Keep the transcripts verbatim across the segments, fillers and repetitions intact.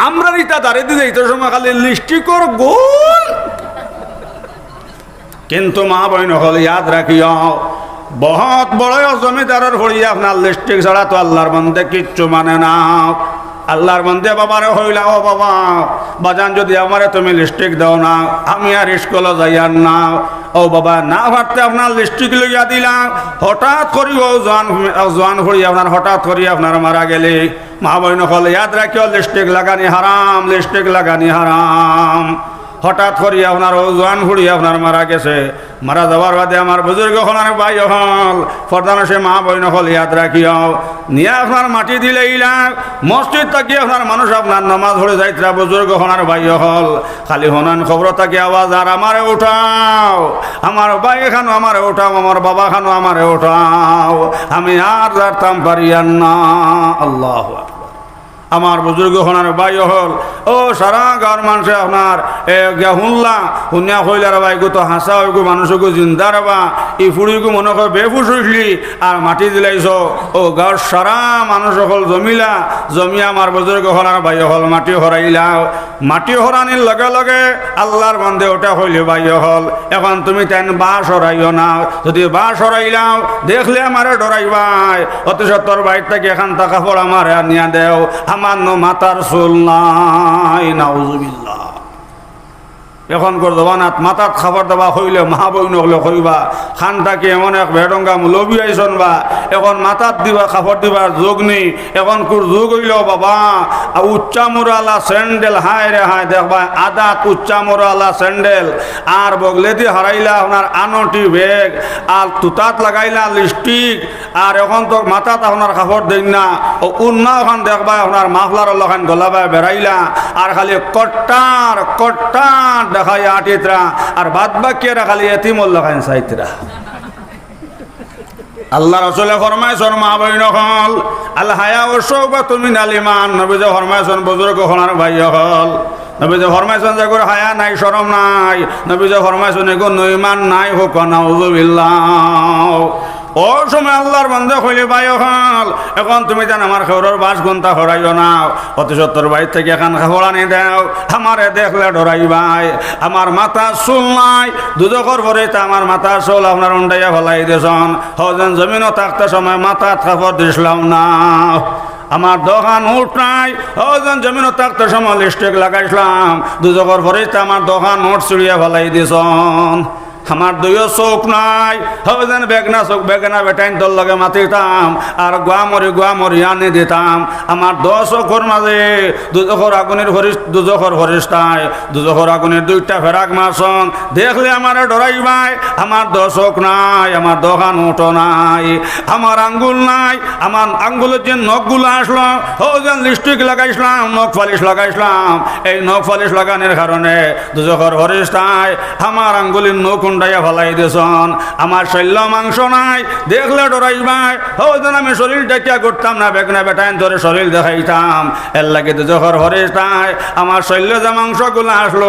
আমরার ইতা দাড়িদি যাইতে সময় খালি লিপস্টিকর গোল। কিন্তু মা বইন অকল, ইয়াদ রাখিও, বহুত বড় জমিদারর ফুড়ি আপনার লিপস্টিক ছাড়া তো আল্লাহর বন্দে কিচ্ছু মানে না। আল্লাহর বন্দে বাবারে কইলা, "ও বাবা, বাজান, যদি আমারে তুমি লিপস্টিক দেও না, আমি আর স্কুলো যাইয়ার না।" ও বাবা, না পারতে আপনার লিপস্টিক লইয়া দিলা। হঠাৎ করি ও জোয়ান, জোয়ান ফুড়ি আপনার হঠাৎ করি আপনার মারা গেলে, মা বইন অকল, ইয়াদ রাখিও, লিপস্টিক লাগানি হারাম, লিপস্টিক লাগানি হারাম। হঠাৎ করি আপনার ও জোয়ান ফুড়ি আপনার মারা গেছে। মারা যাওয়ার বাদে আমার বুজুর্গ অকল আর ভাই অকল, পর্দানশীন মা বইন অকল, ইয়াদ রাখিও, নিয়া আপনার মাটি দিলাইলা। মসজিদ থাকি আপনার মানুষ আপনার নামাজ পড়ি যাইতরা, বুজুর্গ অকল আর ভাই অকল, খালি হুনইন কবর থাকি আওয়াজ, "আর আমারে উঠাও, আমার ভাই খানো আমারে উঠাও, আমার বাবা খানো আমারে উঠাও, আমি আর যাইতাম পারিয়ার না।" আল্লাহু আকবার। আমার বুজুর্গ অকল আর ভাই অকল, ও সারা গাঁওর মানষে আপনার, এ, গিয়া হুনলা, হুনিয়া কইলা, "রে ভাই, ইগু তো হাছা, ইগু মানুষ, ইগু জিন্দা রে বা, ই ফুড়িগু মনো কয় বেহুশ অইছলি, আর মাটি দিলাইছো।" ও গাঁওর সারা মানুষ অকল জমিলা, জমিয়া আমার বুজুর্গ অকল আর ভাই অকল মাটি হরাইলা। মাটি হরানির লগে লগে আল্লাহর বন্দে উঠা কইলে, "ভাই অকল, এখন তুমি তাইন বাশ হরাইও না, যদি বাশ হরাইলাও, দেখলে আমারে ডরাইবায়। অতি সত্বর বাইর থাকি এখানতা কাপড় আমারে আনিয়া দেও, আমার নু মাথার চুল নাই।" নাউজুবিল্লাহ। এখনকার জমানাত মাথাত কাপড় দেওয়া কইলে মা বইন অকলে কইবা, "খান থাকি এমন এক বেঢঙ্গা মৌলবি আইছইন বা, এখন মাথাত দিবা, কাপড় দিবার যুগ নি।" এখনকার যুগ অইলো বাবা, আ, উচ্চা মুড়ালা স্যান্ডেল, হায় রে হায়, দেখবায় আদাত উচ্চা মুড়ালা স্যান্ডেল, আর বগলেদি হরাইলা আপনার আনটি ব্যাগ, আর তুতাত লাগাইলা লিপস্টিক, আর এখন তো মাথাত আপনার কাপড় দেইন না, ও উন্না অখান দেখবায় আপনার মাফলার অলাখান গলাবায় বেড়াইলা, আর খালি কট্টার কট্টার দেখাইয়া আটিতরা, আর বাদ বাকি এরা খালি এতিমর লাখান চাইতরা। আল্লাহ রসুলে ফরমাইছইন, মা বইন অকল, "আল হায়াউ শুবাতুম মিনাল ঈমান।" নবীজি ফরমাইছইন, বুজুর্গ অকল আর ভাই অকল, নবীজি ফরমাইছইন, যেগুর হায়া নাই, শরম নাই, নবীজি ফরমাইছইন, এগুর নু ঈমান নাই, কউক্কা নাউজুবিল্লাহ। ও সময় আল্লাহর বন্দে কইলে, "ভাই অকল, এখন তুমি তাইন আমার কেউরর বাশ গুনতা হরাইও না, অতি সত্বর বাইর থাকি এখান কাপড় আনি দেও, আমারে দেখলে ডরাইবায়, আমার মাথার চুল নাই।" দুজখর ফিরিস্তায় আমার মাথার চুল আপনার উন্ডাইয়া ফালাই দিছইন। হউ যেন জমিনো থাকতে সময় মাথাত কাপড় দিছলাম না, আমার দুখান ঠোঁট নাই। হউ যেন জমিনো থাকতে সময় লিপস্টিক লাগাইছলাম, দুজখর ফিরিস্তায় আমার দুখান ঠোঁট ছিড়িয়া ফালাই দিছইন। আমার দুইও চউখ নাই, হউ যেন বেগনা চউখ, বেগনা বেটাইন্তর লগে মাতিতাম, আর গুয়ামরি গুয়ামরি আনি দিতাম। আমার দুইও চউখর মাঝে দুজখর আগুনর ফিরিস-, দুজখর ফিরিস্তায় দুজখর আগুনর দুইটা ফেরাক মারছইন। দেখলে আমারে ডরাইবায়, আমার দুইও চউখ নাই, আমার দুখান ঠোঁটও নাই, আমার আঙ্গুল নাই, আমার আঙ্গুলর যে নখগুলা আছিল, হউ যেন লিপস্টিক লাগাইছলাম, নখ পালিশ লাগাইছলাম, এই নখ পালিশ লাগানির কারণে দুজখর ফিরিস্তায় আমার আঙ্গুলর নখ উন্ডাইয়া ফালাই দিছইন। আমার শরীলো মাংস নাই, দেখলে ডরাইবায়, হউ যেন আমি শরীল ঢাকিয়া ঘুরতাম না, বেগনা বেটাইন্তরে শরীল দেখাইতাম। এরলাগি দুজখর ফিরিস্তায় আমার শরীলো যে মাংসগুলা আছিল,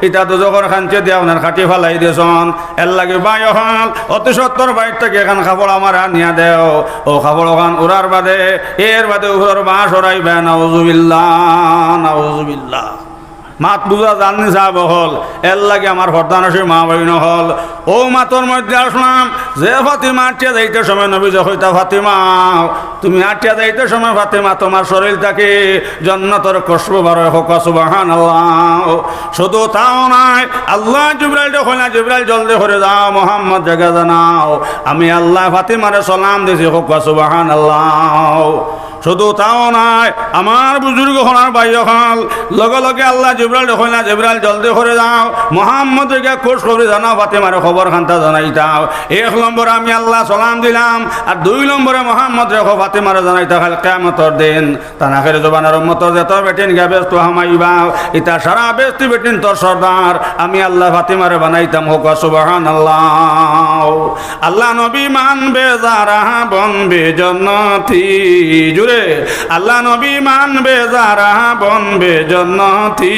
ইতা দুজখর খাঞ্চিদি আপনার কাটি ফালাই দিছইন। এরলাগি ভাই অকল, অতি সত্বর বাইর থাকি এখান কাপড় আমারে আনিয়া দেও। অউ কাপড় অখান উড়ার বাদে, এর বাদে উপরর বাশ হরাইবায়, নাউজুবিল্লাহ, নাউজুবিল্লাহ। মাত বুঝা যারনি সাব অকল, এরলাগি আমার পর্দানশীন মা বইন অকল, অউ মাতর মধ্যে আছলাম যে ফাতিমা আটিয়া যাইতে সময় নবীজি কইতা, "ফাতিমা, তুমি আটিয়া যাইতে সময় ফাতিমা, তুমার শরীল থাকি জন্নতর খুশবু বার অয়", কউক্কা সুবহানাল্লাহ। শুধু তাও নায়, আল্লায় জিব্রাইলরে কইলা, "জিব্রাইল জলদি করি যাও, মুহাম্মদরে গিয়া জানাও, আমি আল্লায় ফাতিমারে সালাম দিছি", কউক্কা সুবহানাল্লাহ। শুধু তাও নায়, আমার বুজুর্গ অকল আর ভাই অকল, লগে লগে আল্লায় জিব্রাইলরে কইলা, "জিব্রাইল জলদি করি যাও, মুহাম্মদরে গিয়া খুশখবরি জানাও, ফাতিমারে খবর খানতা জানাইতাও।" এক নম্বরে আমি আল্লায় সালাম দিলাম, আর দুই নম্বরে মুহাম্মদরে কও ফাতিমারে জানাইতা কাইল কিয়ামতর দিন। তান আখেরি জমানার উম্মতর যত বেটিন গিয়া বেহেস্তো হামাইবা, ইতা সারা বেহেস্তি বেটিন্তর সর্দার আমি আল্লায় ফাতিমারে বানাইতাম, কউক্কা সুবহানাল্লাহ। আল্লার নবী মানবে যারা বনবে জন্নতি। জোরে আল্লাহ নবী মানবে যারা বনবে জন্নতি,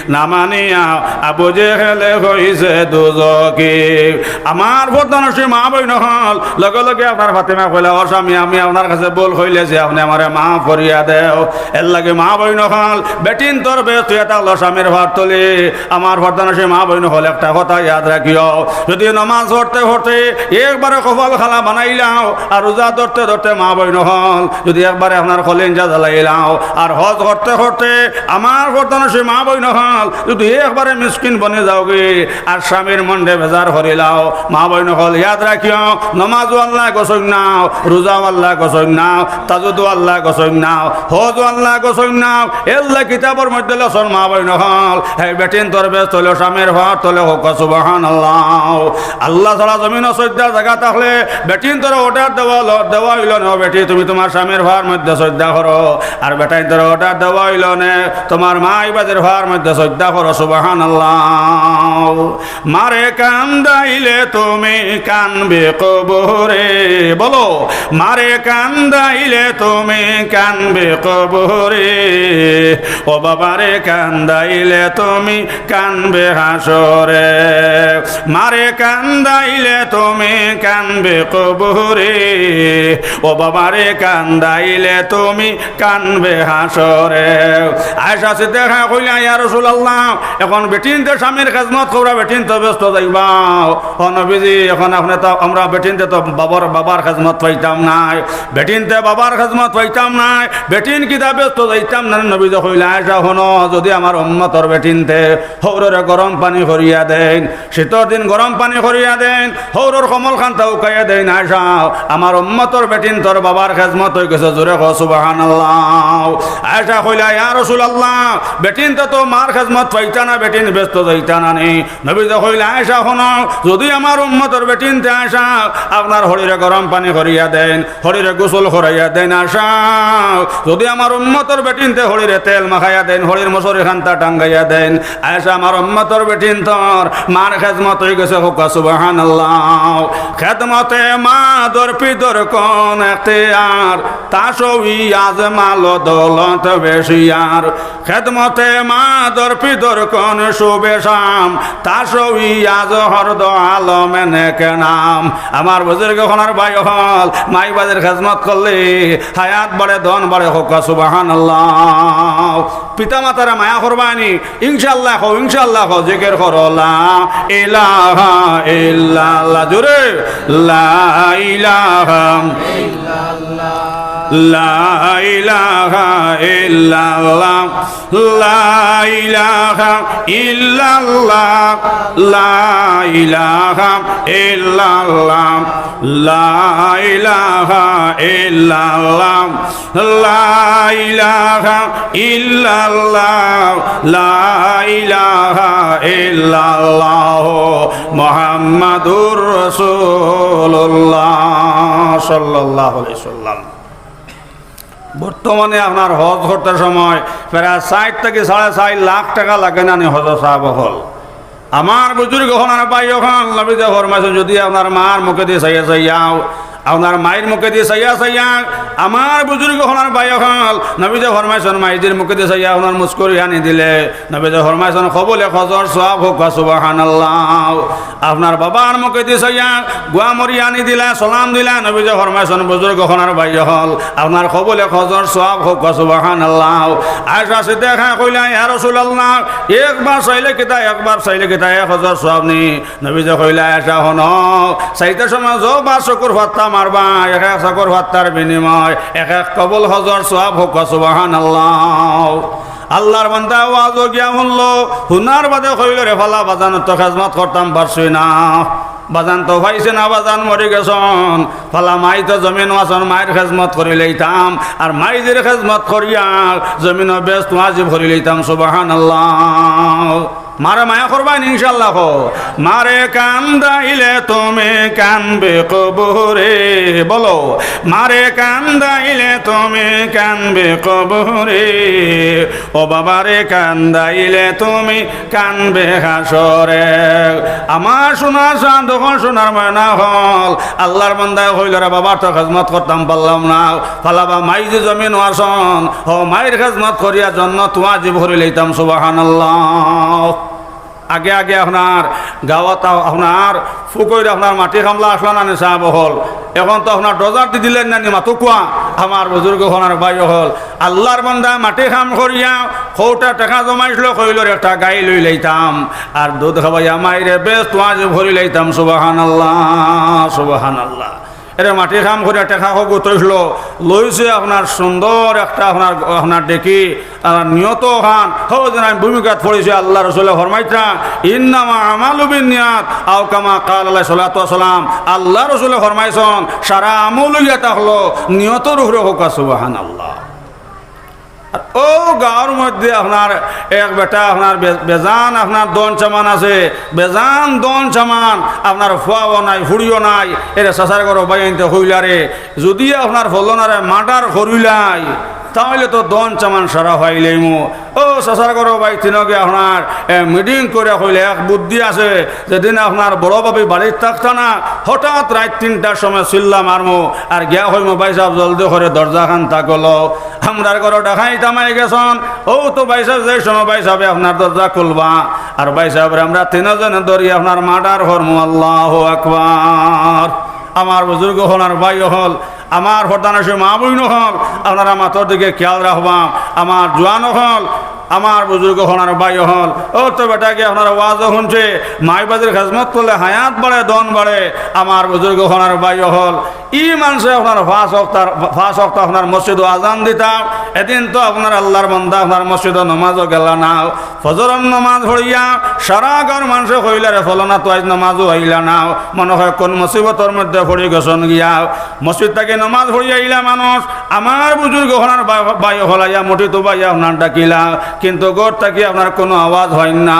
না মানিয়া আবু জেহেলে হইছে দুজকি। আমার পর্দানশীন মা বইন অকল, লগে লগে আপনার ফাতেমা কইলা, "ও স্বামী, আমি আপনার কাছে ভুল কইলেছি, আপনে আমারে মাফ করিয়া দেও।" এরলাগি মা বইন অকল, বেটিন্তর বেহেস্ত অইয়া থাকলো স্বামীর পাওর তলে। আমার পর্দানশীন মা বইন অকল, একটা কথা ইয়াদ রাখিও, যদি নমাজ পড়তে পড়তে একবারে কপাল কালা বানাইলাও, আর রোজা ধরতে ধরতে মা বইন অকল, যদি একবারে আপনার কলিজা জ্বালাইলাও, আর হজ করতে করতে আমার পর্দানশীন মা বইন অকল, যদি একবারে মিসকিন বনি যাওগি, আর স্বামীর মনরে বেজার করিলাও, মা বইন অকল, ইয়াদ রাখিও, নমাজও আল্লায় গছইন নাও, রোজাও আল্লায় গছইন নাও, তাহাজ্জুদও আল্লায় গছইন নাও, হজও আল্লায় গছইন নাও। এরলাগি কিতাবর মধ্যে লেখছইন মা বইন অকল, হে বেটিন্তর বেহেস্ত অইলো স্বামীর পাওর তলে, কউক্কা সুবহানাল্লাহ। আল্লাহ ছাড়া জমিনো সইজদার জাগা থাকলে বেটিন্তরে order দেওয়া অইলো, দেওয়া অইলো নে, "ও বেটি, তুমি তুমার স্বামীর পাওর মধ্যে সইজদা করো।" আর বেটাইন্তরে order দেওয়া অইলো নে, "তুমার মাই বাজির পাওর মধ্যে সইজদা করো।" সুবহানাল্লাহ। মারে কান্দাইলে তুমি কানবে কবরে। বলো, মারে কান্দাইলে তুমি কানবে কবরে, ও বাবারে কান্দাইলে তুমি কানবে হাসরে। মারে কান্দাইলে তুমি কানবে কবরে, ও বাবারে কান্দাইলে তুমি কানবে হাসরে। আয়েশা সিদ্দিকা কইলা, "ইয়া রাসূলুল্লাহ, এখন বেটিন্তে স্বামীর খেজমত কররা, বেটিন্তে বেহেস্তো যাইবা।" "ও নবীজি, এখন আপনে তো, আমরা বেটিন্তে তো বাবার, বাবার খেজমত পাইতাম নায়, বেটিন্তে বাবার খেজমত পাইতাম নায়, বেটিন কিতা বেহেস্তো যাইতাম না?" নবীজি কইলা, "আয়েশা, হুনো, যদি আমার উম্মতর বেটিন্তে হউররে গরম পানি করিয়া দেইন, শীতর দিন গরম পানি করিয়া দেইন, হউরর কমলখানতা হুকাইয়া দেইন, আয়েশা, আমার উম্মতর বেটিন্তর বাবার খেজমত অইগেছে।" জোরে কও সুবহানাল্লাহ। আয়েশা কইলা, "ইয়া রাসূলুল্লাহ, বেটিন্তে তো মার খেজমত পাইতা না, বেটিন বেহেস্তো যাইতা না নি?" নবীজি কইলা, "আয়েশা, হুনো, যদি আমার উম্মতর বেটিন্তে আয়েশা আপনার হড়িরে গরম পানি করিয়া দেইন, হড়িরে গোসল করাইয়া দেইন, আয়েশা, যদি আমার উম্মতর বেটিন্তে হড়িরে তেল মাখাইয়া দেইন, হড়ির মশারিখানতা টাঙ্গাইয়া দেইন, আয়েশা, আমার উম্মতর বেটিন্তর মার খেজমত অইগেছে।" কউক্কা সুবহানাল্লাহ। খেদমতে মা দর পিদর কোন এখতিয়ার, তা সবই আজ মাল দৌলত বেশিয়ার। খেদমতে মা দর পিদর কোন শুভে শাম, তা সবই আজ হরদ আলমে নেক নাম। আমার বুজুর্গ অকল আর ভাই অকল, মাই বাজির খেজমত করলে হায়াত বাড়ে, ধন বাড়ে, কউক্কা সুবহানাল্লাহ। পিতা মাতারে মায়া করবায়নি, ইনশাআল্লাহ কও, ইনশাআল্লাহ কও, জিকির করো, লা ইলাহা ইল্লাল্লাহ, জোরে, লা ইলাহা, লা ইলাহা ইল্লাল্লাহ, লা ইলাহা ইল্লাল্লাহ, লা ইলাহা ইল্লাল্লাহ, লা ইলাহা ইল্লাল্লাহ। লা ইলাহা ইল্লাল্লাহ, লা ইলাহা ইল্লাল্লাহ, মুহাম্মাদুর রাসূলুল্লাহ সাল্লাল্লাহু আলাইহি ওয়াসাল্লাম। বর্তমানে আপনার হজ করতে সময় প্রায় চাইর থাকি সাড়ে চাইর লাখ টেকা লাগে না নি হজ সাব অকল? আমার বুজুর্গ অকল আর ভাই অকল, নবীজি ফরমাইছইন, যদি আপনার মার মুখেদি চাইয়া চাইয়া, আপনার মাইর মুখেদি চাইয়া চাইয়া, আমার বুজুর্গ অকল আর ভাই অকল, নবীজি ফরমাইছইন, মাইজির মুখেদি চাইয়া আপনার মুস্কুরি আনি দিলে, নবীজি ফরমাইছইন, কবুলে হজর সওয়াব, কউক্কা সুবহানাল্লাহ। আপনার বাবার মুখেদি চাইয়া গুয়ামরি আনি দিলা, সালাম দিলা, নবীজি ফরমাইছইন, বুজুর্গ অকল আর ভাই অকল, আপনার কবুলে হজর সওয়াব, কউক্কা সুবহানাল্লাহ। আয়েশা সিদ্দিকা কইলা, ইয়া রাসূলুল্লাহ, একবার চাইলে কিতা, একবার চাইলে কিতা, এক হজর সওয়াব নি? নবীজি কইলা, আয়েশা, হুনো, চাইতে সময় যতবার চকুর ফাত্তা মারবা, এক এক চকুর ফাত্তার বিনিময় এক এক কবুল হজর সওয়াব, কউক্কা সুবহানাল্লাহ। আল্লাহর বান্দা ওয়াজো গিয়া হুনলো, হুনার বাদে কইলো, রে ফালা, বাজানর তো খেজমত করতাম পারছি না, বাজান তো পাইছি না, বাজান মরি গেছইন, ফালা মাই তো জমিনো আছইন, মাইর খেজমত করিলাইতাম, আর মাইজির খেজমত করিয়া জমিনো বেহেস্ত ওয়াজিব করিলাইতাম। সুবহানাল্লাহ। মারে মায়া করবায় নি ইনশাআল্লাহ? কও, মারে কান্দাইলে তুমি কানবে কবরে। বলো, মারে কান্দাইলে তুমি কানবে কবরে, ও বাবারে কান্দাইলে তুমি কানবে হাসরে। আমার সোনার চান অকল, সোনার ময়না অকল, আল্লার বান্দায় কইলো রে, বাবার তো খেজমত করতাম পারলাম না, ফালাবা মাই যে জমিনো আছইন, ও মাইর খেজমত করিয়া জন্নত ওয়াজিব করি লইতাম। সুবহানাল্লাহ। আগে আগে আপনার গাঁওত আপনার ফুকইর আপনার মাটি কামলা আছলা না নি সাব অকল, এখন তো আপনার ডজার দি দিলাইন না নি মাতুক্কা। আমার বুজুর্গ অকল আর ভাই অকল, আল্লার বান্দায় মাটি কাম করিয়া কওটা টেকা জমাইছলো, কইলো রে একটা গাই লই লইতাম, আর দুধ খাওয়াইয়া মাইরে বেহেস্ত ওয়াজিব করি লইতাম। সুবহানাল্লাহ, সুবহানাল্লাহ। এরে মাটি কাম করিয়া টেকা কগু থইছলো, লইছে আপনার সুন্দর একটা আপনার, আপনার ডেকি, আর নিয়ত খান, হো যেন আমি ভূমিকাত পড়ছি, আল্লার রসুলে ফরমাইতরা, "ইন্নামা আমালু বিন্নিয়াত", আও কামা কাল আলাইহিস সালাতু ওয়াস সালাম, আল্লার রসুলে ফরমাইছইন, সারা আমল অইয়া থাকলো নিয়তর উপরে। কউক্কা সুবহানাল্লাহ। আর অউ গাঁওর মধ্যে আপনার এক বেটা আপনার বে-, বেজান আপনার ধন সামান আছে, বেজান ধন সামান, আপনার ফুয়াও নাই, ফুড়িও নাই, এরে চাচার ঘরর ভাইয়াইন্তে কইলা রে, যুদি আপনার ফলনারে মার্ডার করিলাই, তাইলে তো ধন সামান সারা পাইলাইমু। ও চাচার ঘরর ভাই তিনগে আপনার, এ, মিটিং করিয়া কইলা, এক বুদ্ধি আছে, যেদিন আপনার বড় ভাবি বাড়িত থাকতা না, হঠাৎ রাইত তিনটার সময় চিল্লা মারমু, আর গিয়া কইমু, "ভাইসাব, জলদি করি দরজা খান তাকলো।" আমরার ঘরো ডাকাইত হামাই গেছইন, অউ তো ভাইসাব, যে সময় ভাইসাবে আপনার দরজা খুলবা, আর ভাইসাবরে আমরা তিনজনে ধরি আপনার মার্ডার করমু। আল্লাহু আকবার। আমার বুজুর্গ অকল আর ভাই অকল, আমার পর্দানশীন মা বইন অকল, আপনারা মাতর দিকে খিয়াল রাখবা। আমার জোয়ান অকল, আমার বুজুর্গ অকল আর ভাই অকল, অউ তো বেটায় গিয়া আপনার ওয়াজও হুনছে, মাই বাফর খেজমত করলে হায়াত বাড়ে, ধন বাড়ে। আমার বুজুর্গ অকল আর ভাই অকল, ই মানষে আপনার পাঁচ ওয়াক্ত, পাঁচ ওয়াক্ত আপনার মসজিদো আজান দিতা, এদিন তো আপনার আল্লার বান্দা আপনার মসজিদো নমাজও গেলা না। ফজরর নমাজ পড়িয়া সারা গাঁওর মানষে কইলা রে, ফলনা তো আইজ নমাজও আইলা না, মনে অয় কোন মুসিবতর মধ্যে পড়ি গেছইন গিয়া। মসজিদ থাকি নমাজ পড়িয়া আইলা মানুষ, আমার বুজুর্গ অকল আর বা-, ভাই অকল আইয়া মুঠিত উবাইয়া আপনার ডাকিলা, কিন্তু ঘর থাকি আপনার কুনু আওয়াজ অয় না।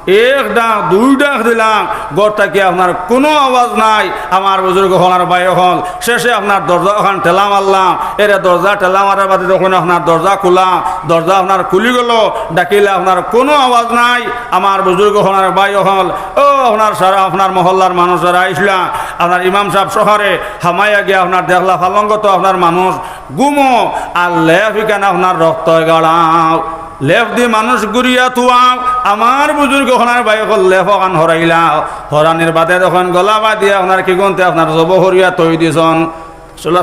এক ডাক, দুই ডাক দিলাম, ঘর থাকি আপনার কুনু আওয়াজ নাই। আমার বুজুর্গ অকল আর ভাই অকল, শেষে আপনার দরজা অখান ঠেলা মারলাম, এরে দরজা ঠেলা মারার বাদে যখন আপনার দরজা খুলা, দরজা আপনার খুলি গেলো, ডাকিলা আপনার কুনু আওয়াজ নাই। আমার বুজুর্গ অকল আর ভাই অকল, অউ আপনার সারা আপনার মহল্লার মানুষ যারা আইছলা, আপনার ইমাম সাব সহকারে হামাইয়া গিয়া আপনার দেখলা পালঙ্গো তো আপনার মানুষ ঘুমো, আর লেপ ইখান আপনার রক্তয় গাড়া। লেপ দি মানুষ গুড়িয়া থুয়াও, আমার বুজুর্গ অকল আর ভাই অকল লেপ অখান হরাইলা, হরানির বাদে যখন গলা বাধিয়া আপনার কিগুন্তে আপনার জবো করিয়া থই দিছইন।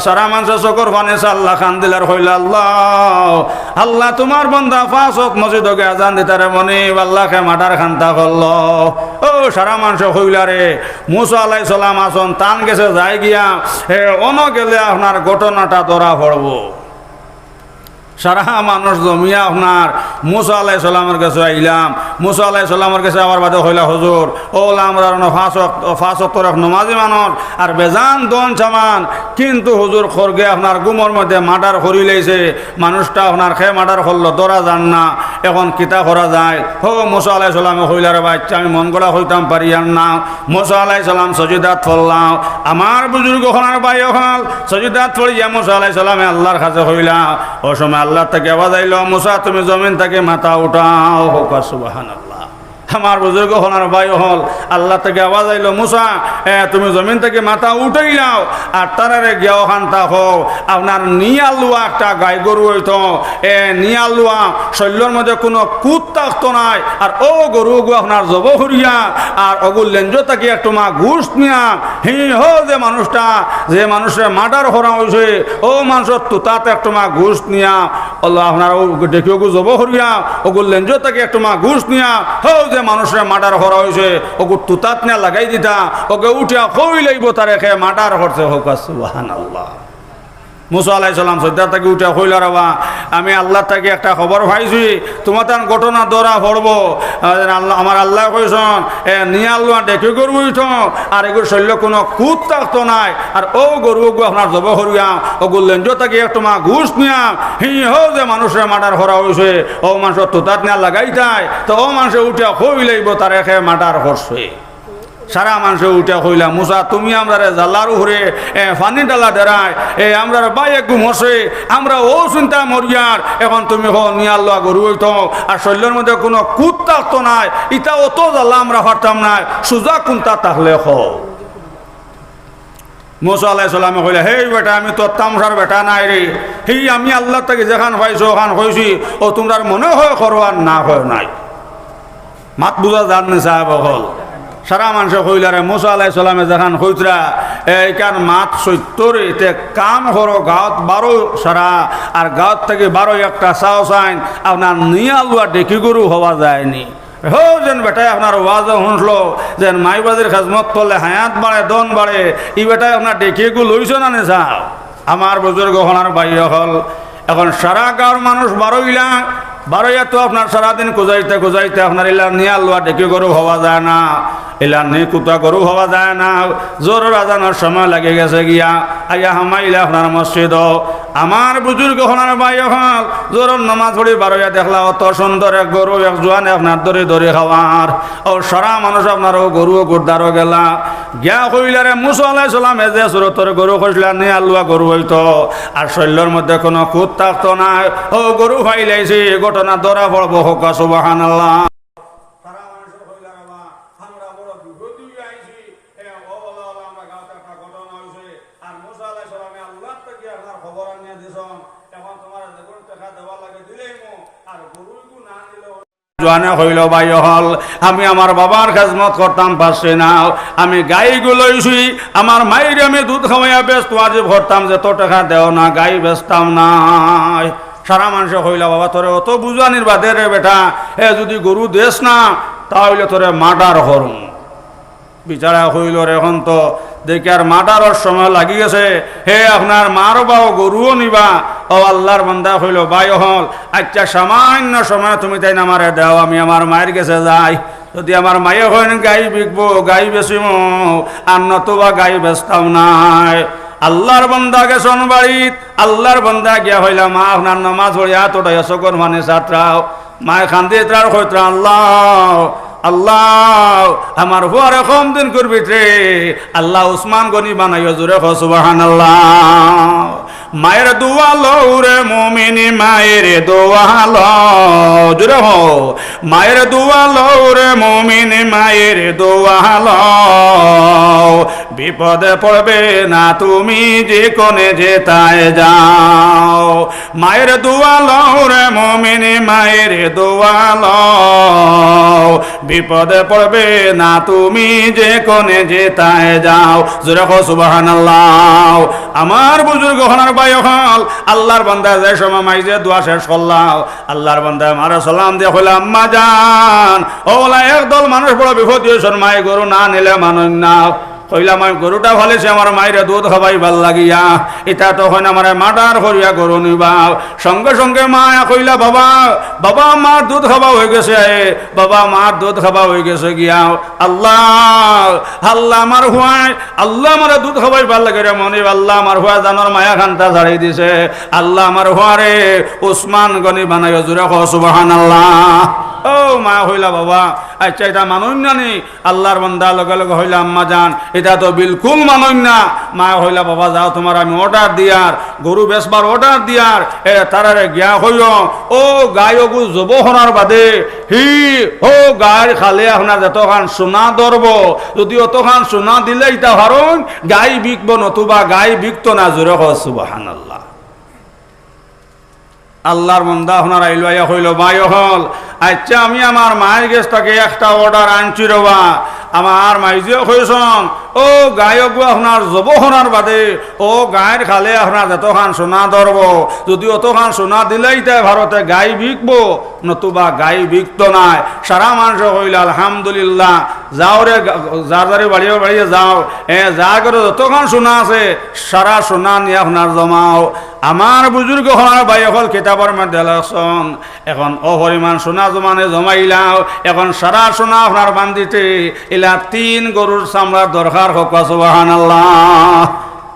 সারা মানষর চকুর পানি ছাড়লা, কান্দিলা আর কইলা, "আল্লাহ, আল্লাহ, তুমার বান্দা পাঁচ ওয়াক্ত মসজিদো গিয়া আজান দিতারে মনিব, আল্লাহ কে মার্ডার খান্তা করলো।" অউ সারা মানষে কইলা রে, মুসা আলাইহিস সালাম আছইন, তান গেছে যাই গিয়া, হে, অনো গেলে আপনার ঘটনাটা ধরা পড়বো। সারা মানুষ জমিয়া আপনার মুসা আলাইহিস সালামর গেছে আইলাম। মুসা আলাইহিস সালামর গেছে আওয়ার বাদে কইলা, "হুজুর, অউ অইলা আমরার অনো পাঁচ ওয়াক্ত, পাঁচ ওয়াক্তর এক নমাজি মানুষ, আর বেজান ধন সামান, কিন্তু হুজুর, খরগে আপনার ঘুমর মধ্যে মার্ডার করিলাইছে, মানুষটা আপনার কে মার্ডার করলো, ধরা যার না, এখন কিতা করা যায়?" হো মুসা আলাইহিস সালামে কইলা, "রে বাচ্চা, আমি মন গড়া কইতাম পারিয়ার না।" মুসা আলাইহিস সালাম সজিদাত পড়লা। আমার বুজুর্গ অকল আর ভাই অকল, সজিদাত পড়িয়া মুসা আলাইহিস সালামে আল্লার কাছে কইলা, অউ সময় আল্লার থাকি আওয়াজ আইলো, "মুসা, তুমি জমিন থাকি মাথা উঠাও।" কউক্কা সুবহানাল্লাহ। আমার বুজুর্গ অকল আর ভাই অকল, আল্লার থাকি আওয়াজ আইলো, "মুসা, এ, তুমি জমিন থাকি মাথা উঠাইলাও, আর তারারে গিয়া অখান থাকো, আপনার নিয়ালুয়া একটা গাই গরু অইতো, এ, নিয়ালুয়া, শইল্লর মধ্যে কুনু কুত থাকতো নায়, আর অউ গরু অগু আপনার জবো করিয়া, আর অগুর লেঞ্জো থাকি একটুমা গুস্ত নিয়া, হি, হউ যে মানুষটা, যে মানুষরে মার্ডার করা অইছে, অউ মানষর তুতাত একটুমা গুস্ত নিয়া, আল্লাহ আপনার অউ ডেকি অগু জবো করিয়া, অগুর লেঞ্জো থাকি একটুমা গুস্ত নিয়া, হউ যে মানুষরে মার্ডার করা অইছে, অগুর তুতাত নিয়া লাগাই দিতা, অগে উঠিয়া কইলাইবো তারে কে মার্ডার করছে।" কউক্কা সুবহানাল্লাহ। মুসা আলাইহিস সালাম সইজদা থাকি উঠিয়া কইলা, "রে বা, আমি আল্লাহ থাকি একটা খবর পাইছি, তুমার তান ঘটনা ধরা পড়বো।" আর আল্লাহ, আমার আল্লায় কইছইন, এ, নিয়াল্লুয়া ডেকি গরু অইতো, আর এগুর শইল্লো কুনু খুত থাকতো নায়, আর অউ গরু অগু আপনার জবো করিয়া, অগুর লেঞ্জ থাকি একটুমা গুস্ত নিয়া, হি হউ যে মানুষরে মার্ডার করা অইছে, অউ মানুষর তুতাত নিয়া লাগাইতায়, তে অউ মানষে উঠিয়া কইলাইবো তারে কে মার্ডার করছে। সারা মানষে উঠিয়া কইলা, "মুসা, তুমি আমরারে জ্বালার উপরে, এ, পানি ঢালা দেরায়, এ, আমরার ভাই এগু মরছে, আমরা অউ চিন্তায় মরিয়ার, এখন তুমি কও নিয়াল্লুয়া গরু অইতো, আর শইল্লোর মধ্যে কুনু খুত থাকতো নায়, ইতা অত জ্বালা আমরা পারতাম নায়, সুজা কুনতা থাকলে কও।" মুসা আলাইহিস সালামে কইলা, "হেই বেটা, আমি তোর তামশার বেটা নায় রে, হেই আমি আল্লাহ থাকি যেখান পাইছি অখান কইছি, অউ তুমরার মনে অয় করো আর না অয় নাই।" মাত বুঝা যার নি সাব অকল? সারা মানষে কইলা, "রে মুসা আলাইহিস সালামে যেখান কইতরা, এ, ইখান মাত সত্য রে, তে কাম করো, গাউত বারো সারা, আর গাউত থাকি বারো একটা চাও চাইন, আপনার নিয়াল্লুয়া ডেকি গরু পাওয়া যায়নি।" হউ যেন বেটায় আপনার ওয়াজো হুনলো, যেন মাইবাজির খেজমত করলে হায়াত বাড়ে, ধন বাড়ে, ই বেটায় আপনার ডেকি গু লইছো না নি সাব? আমার বুজুর্গ অকল আর ভাই অকল, এখন সারা গাউর মানুষ বারইলা, বারইয়া তো আপনার সারাদিন খুজাইতে খুজাইতে আপনার ইলা নিয়াল্লুয়া ডেকি গরু পাওয়া যায় না, ইলা নি কুতা গরু পাওয়া যায় না। জোহরর আজানর সময় লাগি গেছে গিয়া, আইয়া হামাইলা আপনার মসজিদো। আমার বুজুর্গ অকল আর ভাই অকল, জোহরর নমাজ পড়ি বারইয়া দেখলা অত সুন্দর এক গরু, এক জোয়ানে আপনার ধরি ধরি খাওয়ার। অউ সারা মানুষ আপনার অউ গরু অগুর দ্বারো গেলা। গিয়া কইলা, "রে মুসা আলাইহিস সালামে যে সুরতর গরু কইছলা, নিয়াল্লুয়া গরু অইতো, আর শইল্লোর মধ্যে কুনু খুত থাকতো নায়, অউ গরু পাইলাইছি, ঘটনা ধরা পড়বো।" কউক্কা সুবহানাল্লাহ। সারা মানষে কইলা, "রে বা, আমরা বড় বিপদো আইছি, এ, অউ অলা অলা আমরার গাউত একটা ঘটনা অইছে, আর মুসা আলাইহিস সালামে আল্লাহ থাকি আপনার খবর আনিয়া দিছইন, এখন তুমারে যেগুন টেকা দেওয়া লাগে দিলাইমু, আর গরু ইগু না নিলে।" জোয়ানে কইলো, "ভাই অকল, আমি আমার বাবার খেজমত করতাম পারছি না, আমি গাই গু লইছি, আমার মাইরে আমি দুধ খাওয়াইয়া বেচতে ওয়াজিব করতাম, যেত টেকা দেও না, গাই বেচতাম নায়।" সারা মানষে কইলা, "বাবা, তোরে অত বুঝানির বাদে রে বেটা, এ যুদি গরু দেস না, তা অইলে তোরে মার্ডার করমু।" বিচারা কইলো, "রে, এখন তো দেখিয়ার মার্ডারর সময় লাগি গেছে, হে আপনার মারবাও, গরুও নিবা।" অউ আল্লার বান্দায় কইলো, "ভাই অকল, আইচ্ছা, সামাইন্য সময় তুমি তাইন আমারে দেও, আমি আমার মাইর গেছে যাই। যুদি আমার মাইয়ে কইন গাই বিকবো, গাই বেচিমু, আর নতুবা গাই বেচতাম নায়।" আল্লার বান্দা গেছইন বাড়িত, আল্লার বান্দা গিয়া কইলা, "মা, আপনার নমাজ পড়ি আত উঠাইয়া চউখর পানি ছাটরাও।" মায়ে কান্দিত্রা আর কইত্রা, "আল্লাহ, আল্লাহ, আমার ফুয়ারে কম দিনকুর ভিতরে আল্লাহ উসমান গনি বানাইও।" জোরে কও সুবহানাল্লাহ। মায়ের দোয়া লও রে মুমিন, মায়ের দোয়া লও। জোরে কও, মায়ের দোয়া লও রে মুমিন, মায়ের দোয়া লও। বিপদে পড়বে না তুমি যেখানে যেতায় যাও। মায়ের দোয়া লও রে মুমিন, মায়ের দোয়া লও। বিপদে পড়বে না তুমি যেখানে যেতায় যাও। জোরে কও সুবহানাল্লাহ। আমার বুজুর্গ অকল আর ভাই অকল, আল্লার বান্দা যে সময় মাইজে দোয়া শেষ করলা, আল্লার বান্দায় মারে সালাম দিয়া কইলা, "আম্মা জান, অউ অলা একদল মানুষ বড় বিপদো আছইন, মায়ে গরু না নিলে মানইন না।" কইলা, "মাই গরুটা ফালিছি আমার মাইরে দুধ খাবাইবার লাগিয়া, ইতা তো কইন আমারে মার্ডার করিয়া গরু নিবা।" সঙ্গে সঙ্গে মায়ে কইলা, "বাবা, বাবা, মার দুধ খাবা অইগেছে, বাবা, মার দুধ খাবা অইগেছে গিয়া। আল্লাহ, আল্লাহ, আমার ফুয়ায়, আল্লাহ আমারে দুধ খাবাইবার লাগি রে মনিব, আল্লাহ আমার ফুয়ায় জানর মায়া খান্তা ছাড়ি দিছে, আল্লাহ আমার ফুয়ারে উসমান গনি বানাইও।" জোরে কও সুবহানাল্লাহ। অউ মায়ে কইলা, "বাবা, আইচ্ছা, ইতা মানইন না নি?" আল্লার বান্দা লগে লগে কইলা, "আম্মা জান, ইতা তো বিলকুল মানইন না।" মায়ে কইলা, "বাবা, যাও, তুমারে আমি অর্ডার দিয়ার, গরু বেচবার অর্ডার দিয়ার, এ, তারারে গিয়া কইও, অউ গাই অগু জবো করার বাদে হি অউ গাইর খালে আপনার যেতখান সোনা ধরবো, যুদি অতখান সোনা দিলাইতা পারইন, গাই বিকবো, নতুবা গাই বিকতো না।" জোরে কও সুবহানাল্লাহ। আল্লার বান্দা অকল আর আইলো, আইয়া কইলো, "ভাই অকল, আইচ্ছা, আমি আমার মাইর গেছ থাকি একটা অর্ডার আনছি রে বা। আমার মাইজেও কইছইন, ও গাই ওগু আপনার জবো করার বাদে, ও গাইর খালে আপনার যতখান সোনা ধরবো, যদি অতখান সোনা দিলাইতায় পারো তে গাই বিকবো, নতুবা গাই বিকতো নায়। সারা মানষে কইলা, "আলহামদুলিল্লাহ।" যাও রে, গা-, যার যারে বাড়িয়ে বাড়িয়ে যাও, এ, যার ঘরো যতখান সোনা আছে, সারা সোনা নিয়া আপনার জমাও। আমার বুজুর্গ অকল, ভাই অকল, কিতাবর মধ্যে লেখছইন, এখন অউ পরিমাণ সোনা জমানে জমাইলাও, এখন সারা সোনা আপনার বান্ধিতে ইলা তিন গরুর চামড়ার দরকার। কউক্কা সুবহানাল্লাহ।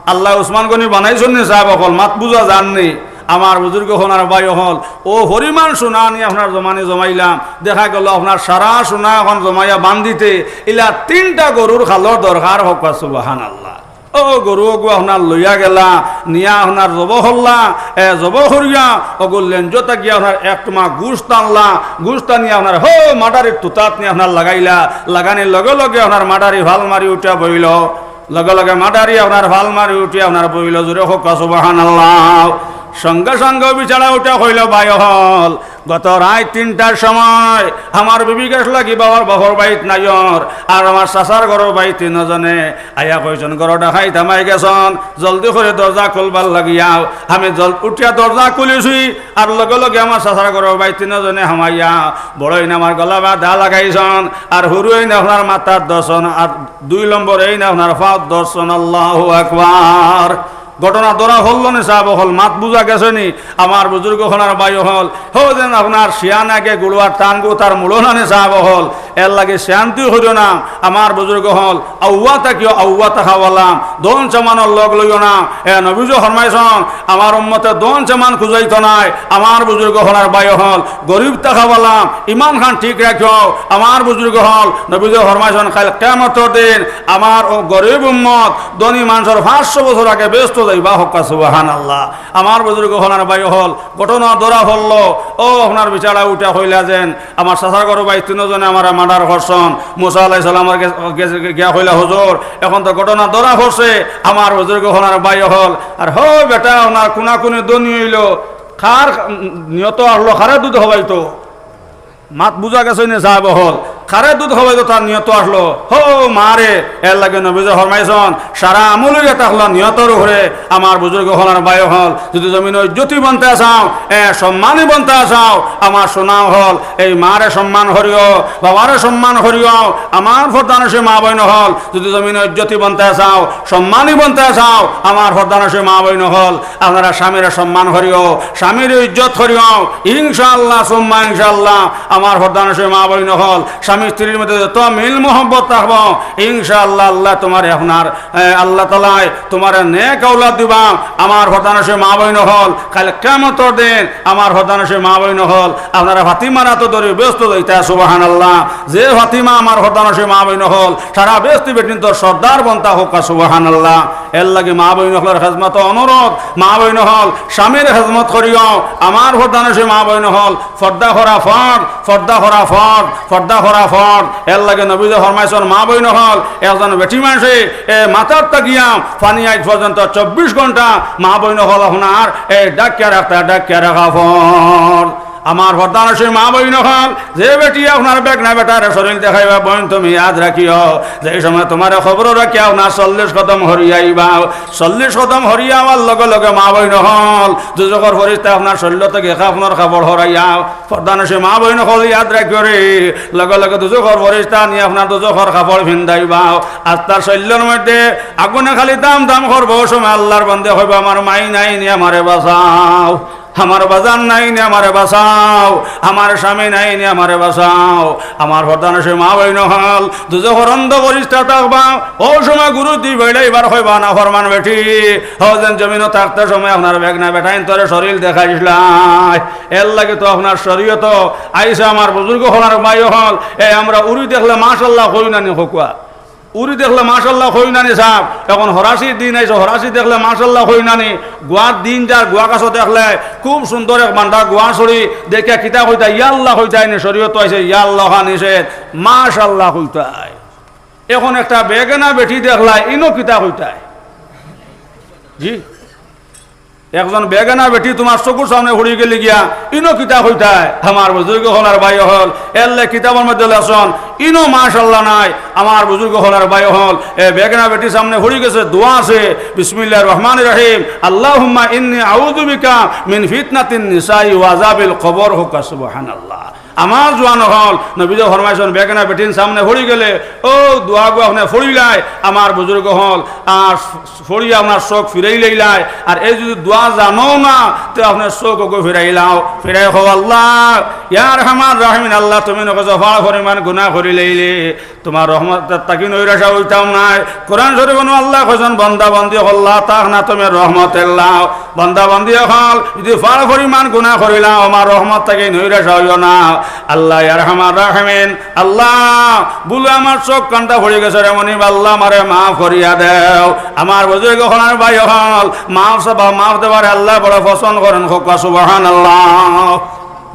আল্লায় উসমান গনি বানাইছইন নি সাব অকল, মাত বুজা যার নি? আমার বুজুর্গ অকল, ভাই অকল, অউ পরিমাণ সোনা আনি আপনার জমানে জমাইলাম, দেখা গেল আপনার সারা সোনা এখন জমাইয়া বান্ধিতে ইলা তিনটা গরুর খালর দরকার। কউক্কা সুবহানাল্লাহ। ও গরু ওগু আপনার লইয়া গেলা, নিয়া আপনার জবো করলা, এ, জবো করিয়া ওগু লেঞ্জো থাকিয়া আপনার এক টুমা গুস্ত আনলা, গুস্ত আনিয়া আপনার হো মাটারির তুতাত নিয়া আপনার লাগাইলা, লাগানির লগে লগে আপনার মাটারি ফাল মারি উঠিয়া বইলো, লগে লগে মাটারি আপনার ফাল মারি উঠিয়া আপনার বইলো। জোরে কউক্কা সুবহানাল্লাহ। সঙ্গে সঙ্গে বিচারা উঠিয়া কইলো, ভাই অকল, গত রাইত তিনটার সময় আমার বিবি গেছলা কি বাবার বাপর বাড়িত নাইওর, আর আমার চাচার ঘরর বাড়িত তিনজনে আইয়া কইছইন, "ঘরো ডাকাইত হামাই গেছইন, জলদি করি দরজা খুলবার লাগিয়াও।" আমি জল-, উঠিয়া দরজা খুলিছি, আর লগে লগে আমার চাচার ঘরর বাড়িত তিনজনে হামাইয়া বড়ইন আমার গলা বাধা লাগাইছইন, আর হুরুইন আপনার মাথাত ধরছইন, আর দুই নম্বরইন আপনার পাওত ধরছইন। আল্লাহু আকবার। ঘটনা ধরা পড়লো নি সাব অকল, মাত বুজা গেছে নি? আমার বুজুর্গ অকল, ভাই অকল, হো যেন আপনার শিয়ান আগে গুড়ুয়ার টান গু তার মুড়ো না নি সাব অকল। এর লাগি শিয়ানতি করিও না। আমার বুজুর্গ অকল, আউয়া থাকিও, আউয়া থাকাওয়ালাম, ধন সামানর লগ লইও না। এ নবীজি ফরমাইছইন, আমার উম্মতে ধন সামান খুজাইতো নায়। আমার বুজুর্গ অকল, ভাই অকল, গরিব থাকাওয়ালাম, ইমান খান ঠিক রাখিও। আমার বুজুর্গ অকল, নবীজি ফরমাইছইন, কাইল কিয়ামতর দিন আমার অউ গরিব উম্মত ধনী মানষর পাঁচশো বছর আগে বেহেস্তো যাইবা। কউক্কা সুবহানাল্লাহ। আমার বুজুর্গ অকল, ভাই অকল, ঘটনা ধরা পড়লো, ও আপনার বিচারা উঠিয়া কইলা যেন, আমার চাচার ঘরর বাড়িত তিনজনে আমারে মার্ডার করছইন। মুসা আলাইহিস সালামর গে-, গে-, গিয়া কইলা, "হুজুর, এখন তো ঘটনা ধরা পড়ছে।" আমার বুজুর্গ অকল, ভাই অকল, আর হো বেটা, আপনার কুনাকুনি ধনী অইলো, কার নিয়ত আছলো, কারে দুধ খাওয়াইতো? মাত বুজা গেছে নি সাব অকল? কারে দুধ খাওয়াইতো তার নিয়ত আছলো, হো মারে। এর লাগি নবীজি ফরমাইছইন, সারা আমল অইয়া থাকলো নিয়তর উপরে। আমার বুজুর্গ অকল, ভাই অকল, যদি জমিনো ইজ্জতি বনতা চাও, এ, সম্মানী বনতা চাও, আমার সোনা অকল, এই মারে সম্মান করিও, বাবারে সম্মান করিও। আমার পর্দানশীন মা বইন অকল, যদি জমিনো ইজ্জতি বনতা চাও, সম্মানী বনতা চাও, আমার পর্দানশীন মা বইন অকল, আপনারা স্বামীরে সম্মান করিও, স্বামীরে ইজ্জত করিও। ইনশাআল্লাহ সুম্মা ইনশাআল্লাহ, আমার পর্দানশীন মা বইন অকল, স্বামী স্ত্রীর মধ্যে যত মিল মহব্বত থাকবো, ইনশাআল্লাহ আল্লাহ তুমারে আপনার, এ, আল্লাহ তাআলায় তুমারে নেক আওলাদ দিবা। আমার পর্দানশীন মা বইন অকল, কাইল কিয়ামতর দিন আমার পর্দানশীন মা বইন অকল, আপনারা ফাতিমার আতো ধরি বেহেস্তো যাইতা। সুবহানাল্লাহ। যে ফাতিমা আমার পর্দানশীন মা বইন অকল, সারা বেহেস্তি বেটিন্তর সর্দার বনতা। কউক্কা সুবহানাল্লাহ। এর লাগি মা বইন অকলর খেজমতো অনুরোধ, মা বইন অকল, স্বামীর খেজমত করিও। আমার পর্দানশীন মা বইন অকল, পর্দা করা ফরজ, পর্দা করা ফরজ, পর্দা করা ফরজ। এর লাগি নবীজি ফরমাইছইন, মা বইন অকল, একজন বেটি মানষে, এ, মাথার থাকিয়া পানি আইজ পর্যন্ত চব্বিশ ঘন্টা মা বইন অকল আপনার, এ, ঢাকিয়া রাখতা, ঢাকিয়া রাখা ফরজ। আমার পর্দানশীন মা বইন অকল, যে বেটি আপনার বেগনা বেটারে শরীল দেখাইবা, বইন তুমি ইয়াদ রাখিও, যেই সময় তুমারে কবরো রাখিয়া আপনার চল্লিশ কদম হরিয়া আইবা, চল্লিশ কদম হরিয়া আওয়ার লগে লগে মা বইন অকল, দুজখর ফিরিস্তা আপনার শরীল থাকি কাফনর কাপড় হরাইয়া, পর্দানশীন মা বইন অকল ইয়াদ রাখিও রে, লগে লগে দুজখর ফিরিস্তা আনিয়া আপনার দুজখর কাপড় ফিন্দাইবা। আস্তা শরীলর মধ্যে আগুনে খালি দাম দাম করবো, অউ সময় আল্লাহর বান্দে কইবা, "আমার মাই নাই নি, আমারে বাঁচাও।" আমার বাজান নাই নি, আমারে বাঁচাও। আমার স্বামী নাই নি, আমারে বাঁচাও। আমার পর্দানশীন মা বইন অকল, দুজখর অন্ধ ফিরিস্তা থাকবা। অউ সময় গুরু দি বেড়াইবার কইবা, "নাফরমান বেটি, হো যেন জমিনো থাকতে সময় আপনার বেগনা বেটাইন্তরে শরীল দেখাইছলায়।" এর লাগি তো আপনার শরীয়তো আইছে। আমার বুজুর্গ অকল, ভাই অকল, এ, আমরা উরি দেখলে মাশাআল্লাহ কই না নি? কউক্কা। উরি দেখলে মাশাআল্লাহ কই না নি সাব? এখন হরাশির দিন আইছে, হরাশি দেখলে মাশাআল্লাহ কই না নি? গুয়ার দিন যার, গুয়া গাছো দেখলে খুব সুন্দর এক বান্দা গুয়া ছড়ি দেখিয়া কিতা কইতায়? ইয়া আল্লাহ কইতায় নি? শরীয়তো আইছে ইয়া আল্লাহ খান নিষেধ, মাশাআল্লাহ কইতায়। এখন একটা বেগেনা বেটি দেখলায়, ইনো কিতা কইতায়? জি? একজন বেগেনা বেটি তুমার চকুর সামনে পড়ি গেলি গিয়া, ইনো কিতা কইতায়? আমার বুজুর্গ অকল আর ভাই অকল, এরলে কিতাবর মধ্যে লেখছইন, ইনো মাশাআল্লাহ নাই, আমার বুজুর্গ অকল আর ভাই অকল, এ বেগনা বেটি সামনে পড়ি গেছে, দোয়া আছে, বিসমিল্লাহির রহমানির রহিম, আল্লাহুম্মা ইন্নী আউযু বিকা মিন ফিতনাতিন নিসাই ওয়া আযাবিল কবর। কউক্কা সুবহানাল্লাহ। আমার জোয়ান অকল, নবীজি ফরমাইছইন, বেগনা বেটিন সামনে পড়ি গেলে অউ দোয়াগু আপনে পড়িলাই, আমার বুজুর্গ অকল, আর পড়িয়া আপনার চউখ ফিরাইলাইলাই। আর এই যুদি দোয়া জানো না, তে আপনে চউখ অগু ফিরাইলাও, ফিরাই কও, আল্লাহ, ইয়া আরহামার রাহিমিন, আল্লাহ, তুমি নু কইছো ফাড় পরিমাণ গুনা করিলাইলে তুমার রহমত থাকি নৈরাশা অইতাম নায়। কোরআন শরীফো নু আল্লায় কইছইন, বান্দা বান্দি অকল, লা তাকনাতু মির রাহমাতিল্লাহ। বান্দা বান্দি অকল, যুদি ফাড় পরিমাণ গুনা করিলাও, আমার রহমত থাকি নৈরাশা অইও না। আল্লাহ, ইয়া আরহামার রাহিমিন, আল্লাহ, ভুলে আমার চউখ কান্ডা পড়ি গেছে রে মনিব, আল্লাহ, আমারে মাফ করিয়া দেও। আমার বুজুর্গ অকল আর ভাই অকল, মাফ চাওয়া, মাফ দেওয়ারে আল্লায় বড় পছন্দ করইন, কউক্কা সুবহানাল্লাহ।